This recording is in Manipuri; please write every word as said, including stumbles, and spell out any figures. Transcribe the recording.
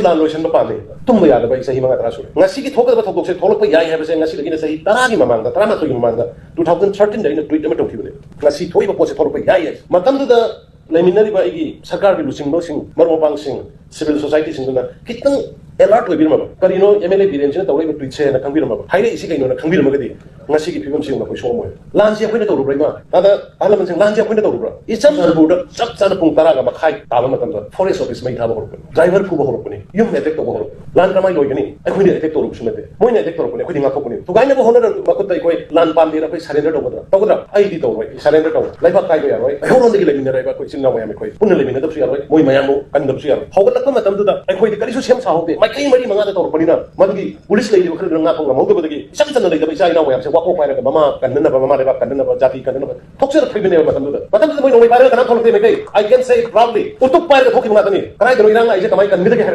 ꯂꯥꯟ ꯂꯣꯏꯁꯤꯟꯕ ꯄꯥꯝꯃꯤ꯫ ꯇꯨꯝꯕ ꯌꯥꯗꯕ ꯑꯩ ꯆꯍꯤ ꯃꯉꯥ ꯇꯔꯥ ꯁꯨꯔꯦ꯫ ꯉꯁꯤꯒꯤ ꯊꯣꯛꯀꯗꯕ ꯊꯧꯗꯣꯛꯁꯦ ꯊꯣꯛꯂꯛꯄ ꯌꯥꯏ ꯍꯥꯏꯕꯁꯦ ꯉꯁꯤꯗꯒꯤꯅ ꯆꯍꯤ ꯇꯔꯥꯒꯤ ꯃꯃꯥꯡꯗ, ꯇꯔꯥꯃꯥꯊꯣꯏꯒꯤ ꯃꯃꯥꯡꯗ, ꯇꯨ ꯊꯥꯎꯖꯟ ꯊꯥꯔꯇꯤꯟꯗ ꯑꯩꯅ ꯇ꯭ꯋꯤꯠ ꯑꯃ ꯇꯧꯈꯤꯕꯅꯦ꯫ ꯉꯁꯤ ꯊꯣꯛꯏꯕ ꯄꯣꯠꯁꯦ ꯊꯣꯛꯂꯛꯄ ꯌꯥꯏ ꯍꯥꯏ꯫ ꯃꯇꯝꯗꯨꯗ ꯂꯩꯃꯤꯟꯅꯔꯤꯕ ꯑꯩꯒꯤ ꯁꯔꯀꯥꯔꯒꯤ ꯂꯨꯆꯤꯡꯕꯁꯤꯡ, ꯃꯔꯨꯞ ꯃꯄꯥꯡꯁꯤꯡ, ꯁꯤꯚꯤꯜ ꯁꯣꯁꯥꯏꯇꯤꯁꯤꯡꯗꯨꯅ ꯈꯤꯇꯪ ꯑꯦꯂꯔꯠ ꯑꯣꯏꯕꯤꯔꯝꯃꯕ, ꯀꯔꯤꯅꯣ ꯑꯦꯝ ꯑꯦꯜ ꯑꯦ ꯕꯤꯔꯦꯟꯁꯤꯅ ꯇꯧꯔꯛꯏꯕ ꯇ꯭ꯋꯤꯠꯁꯦꯅ ꯈꯪꯕꯤꯔꯝꯃꯕ, ꯍꯥꯏꯔꯛꯏꯁꯤ ꯀꯩꯅꯣꯅ ꯈꯪꯕꯤꯔꯝꯃꯒꯗꯤ ꯉꯁꯤꯒꯤ ꯐꯤꯕꯝꯁꯤ ꯌꯦꯡꯉꯨ, ꯑꯩꯈꯣꯏ ꯁꯣꯛꯑꯝꯃꯣꯏ꯫ ꯂꯥꯟꯁꯤ ꯑꯩꯈꯣꯏꯅ ꯇꯧꯔꯨꯕ꯭ꯔꯥ, ꯏꯃꯥ? ꯇꯥꯗ, ꯑꯍꯜ ꯂꯃꯟꯁꯤꯡ, ꯂꯥꯟꯁꯤ ꯑꯩꯈꯣꯏꯅ ꯇꯧꯔꯨꯕ꯭ꯔꯥ? ꯏꯆꯝ ꯆꯨꯔꯆꯥꯟꯄꯨꯔꯗ ꯆꯞ ꯆꯥꯅ ꯄꯨꯡ ꯇꯔꯥꯒ ꯃꯈꯥꯏ ꯇꯥꯕ ꯃꯇꯝꯗ ꯐꯣꯔꯦꯁ ꯑꯣꯐꯤꯁ ꯃꯩ ꯊꯥꯕ ꯍꯧꯔꯛꯄꯅꯤ, ꯗ꯭ꯔꯥꯏꯚꯔ ꯐꯨꯕ ꯍꯧꯔꯛꯄꯅꯤ, ꯌꯨꯝ ꯑꯦꯇꯦꯛ ꯇꯧꯕ ꯍꯧꯔꯛꯄꯅꯤ꯫ ꯂꯥꯟ ꯀꯃꯥꯏꯅ ꯂꯣꯏꯒꯅꯤ? ꯑꯩꯈꯣꯏꯅ ꯑꯦꯇꯦꯛ ꯇꯧꯔꯨꯕꯁꯨ ꯅꯠꯇꯦ, ꯃꯣꯏꯅ ꯑꯦꯇꯦꯛ ꯇꯧꯔꯛꯄꯅꯤ, ꯑꯩꯈꯣꯏꯗꯤ ꯉꯥꯛꯊꯣꯛꯄꯅꯤ꯫ ꯊꯨꯒꯥꯏꯅꯕ ꯍꯣꯠꯅꯔ ꯃꯈꯨꯠꯇ ꯑꯩꯈꯣꯏ ꯂꯥꯟ ꯄꯥꯝꯗꯦꯅ ꯑꯩꯈꯣꯏ ꯁꯔꯦꯟꯗꯔ ꯇꯧꯒꯗ꯭ꯔꯥ? ꯇꯧꯒꯗ꯭ꯔꯥ? ꯑꯩꯗꯤ ꯇꯧꯔꯣꯏ, ꯁꯔꯦꯟꯗꯔ ꯇꯧꯔꯣꯏ꯫ ꯂꯩꯕꯥꯛ ꯀꯥꯏꯕ ꯌꯥꯔꯣꯏ꯫ ꯉꯩꯍꯧꯔꯣꯟꯗꯒꯤ ꯂꯩꯃꯤꯟꯅꯔꯛꯏꯕ ꯑꯩꯈꯣꯏ ꯏꯆꯤꯟ ꯏꯅꯥꯎ ꯃꯌꯥꯝ, ꯑꯩꯈꯣꯏ ꯄꯨꯟꯅ ꯂꯩꯃꯤꯟꯅꯗꯕꯁꯨ ꯌꯥꯔꯣꯏ, ꯃꯣꯏ ꯃꯌꯥꯝꯕꯨ ꯀꯟꯗꯕꯁꯨ ꯌꯥꯔꯣꯏ꯫ ꯍꯧꯒꯠꯂꯛꯄ ꯃꯇꯝꯗꯨꯗ ꯑꯩꯈꯣꯏꯗꯤ ꯀꯔꯤꯁꯨ ꯁꯦꯝ ꯁꯥꯍꯧꯗꯦ꯫ ꯃꯥꯏꯀꯩ ꯃꯔꯤ ꯃꯉꯥꯗ ꯇꯧꯔꯛꯄꯅꯤꯅ ꯃꯗꯨꯒꯤ ꯄꯨꯂꯤꯁ ꯂꯩꯔꯤꯕ ꯈꯔꯗꯨꯅ ꯉꯥꯛꯄ ꯉꯝꯍꯧꯗꯕꯗꯒꯤ ꯏꯆꯝ ꯆꯝꯅ ꯂꯩꯇꯕ ꯏꯆꯥ ꯏꯅꯥꯎ ꯃꯌꯥꯝꯁꯦ ꯋꯥꯀꯣꯛ ꯄꯥꯏꯔꯒ ꯃꯃꯥ ꯀꯟꯅꯅꯕ, ꯃꯃꯥ ꯂꯩꯕꯥꯛ ꯀꯟꯅꯅꯕ, ꯖꯥꯇꯤ ꯀꯟꯅꯅꯕ ꯊꯣꯛꯆꯔꯛꯈꯤꯕꯅꯦꯕ꯫ ꯃꯇꯝꯗꯨꯗ, ꯃꯇꯝꯗꯨꯗ ꯃꯣꯏ ꯅꯣꯡꯃꯩ ꯄꯥꯏꯔꯒ ꯀꯅꯥꯝ ꯊꯣꯛꯂꯛꯇꯦ꯫ Meitei, I can say proudly, ꯎꯇꯨꯞ ꯄꯥꯏꯔꯒ ꯊꯣꯛꯈꯤꯕ ꯉꯥꯛꯇꯅꯤ꯫ ꯀꯗꯥꯏꯗꯅꯣ ꯏꯔꯥꯡ ꯂꯥꯛꯏꯁꯦ, ꯀꯃꯥꯏꯅ ꯀꯟꯕꯤꯗꯒꯦ ꯍꯥꯏꯕ